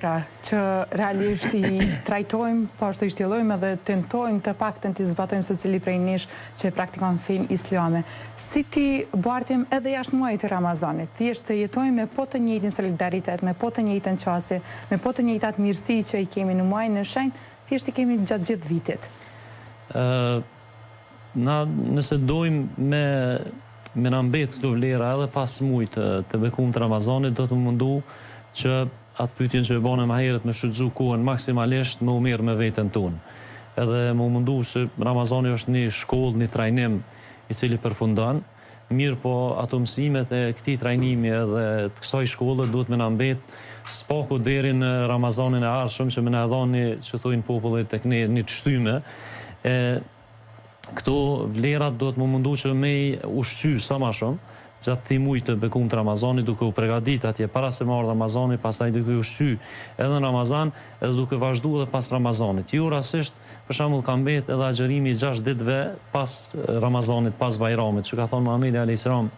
Pra, që realisht i trajtojmë, po ashtu i shtjellojmë edhe tentojmë të paktën t'i zbatojmë secili prej nesh që e praktikon fenë islame. Si t'i bartim edhe jashtë muajit të Ramazanit, thjesht të jetojmë me po të njëjtin solidaritet, me po të njëjtën qasje, me po të njëjtat mirësi që i kemi në muajin e shenjtë, thjesht i kemi gjatë gjithë vitit. Ë na nëse dojmë me me na mbet këto vlera edhe pas muajit të, të bekum të Ramazanit, do të mundu që Atë pyetjen që e bane ma herët me shfrytëzu kohën maksimalisht me u merr me veten tonë. Edhe me u mundu se Ramazani është një shkollë, një trajnim i cili përfundon, mirëpo ato mësimet e këtij trajnimi edhe të kësaj shkolle duhet me na mbet s'paku deri në Ramazanin e ardhshëm që me na e dhanë një, që thojnë populli tek ne, një të shtyme. E Këto vlerat duhet m'u mundu që me i ushqy sa ma shumë gjatë këtij muaji të bekum të Ramazanit duke u pregadit atje para se me ardhë Ramazani pastaj duke i ushqy edhe në Ramazan edhe duke vazhdu edhe pas Ramazanit. Jo rastësisht për shembull ka mbet edhe agjërimi i gjashtë ditëve pas Ramazanit pas Bajramit që ka thonë Muhamedi alejhi selam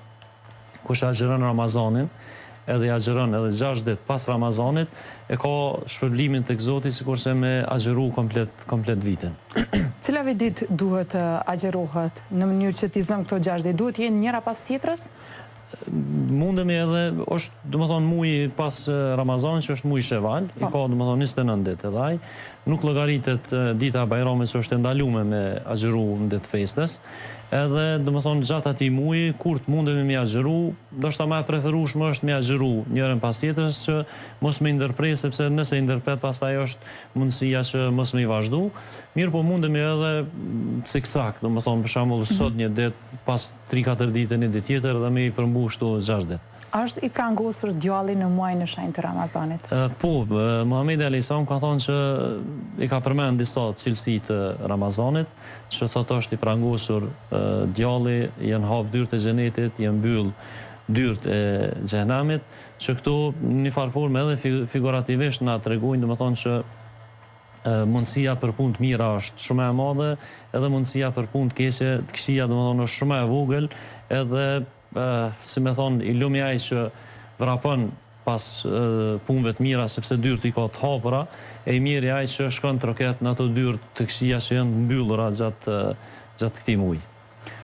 Kush e agjëron Ramazanin, edhe i agjëron edhe gjashtë ditë pas Ramazanit, e ka shpërblimin tek Zoti sikurse me agjëru komplet komplet vitin. Cilave ditë duhet të agjërohet në mënyrë që t'i zëmë këto gjashtë ditë? Duhet të jenë njëra pas tjetrës? Mundemi edhe, është domethënë muji pas Ramazanit që është muji Sheval, i ka domethënë 29 ditë edhe ai, nuk llogaritet dita e Bajramit që është e ndalume me agjëru në ditë të festës, Edhe, domethënë, gjatë atij muaji, kur të mundemi me i agjëru, ndoshta ma e preferueshme është me i agjëru njërën pas tjetrës që mos me i ndërpre sepse nëse i ndërpret pastaj është mundësia që mos me i vazhdu. Mirëpo mundemi edhe cikcak, domethënë, për shembull sot një ditë, pas tri-katër dite një ditë tjetër dhe me i përmbush këto gjashtë ditë. A është i prangosur djalli në muajin e shenjtë të Ramazanit? Po, Muhamedi alejhi selam ka thënë që i ka përmend disa cilësi të Ramazanit, që thotë është i prangosur djalli, janë hap dyert e xhenetit, janë mbyll dyert e xhehenemit, që këto në një farë forme edhe figurativisht na tregojnë, domethënë që mundësia për punë të mira është shumë e madhe, edhe mundësia për punë të keqe, të këqija, domethënë është shumë e vogël, edhe si me thonë, i lumi ai që vrapon pas punëve të mira sepse dyert i ka të hapura, e i mjeri ai që shkon troket në ato dyer të këqija që janë të mbyllura gjatë gjatë këtij muaji.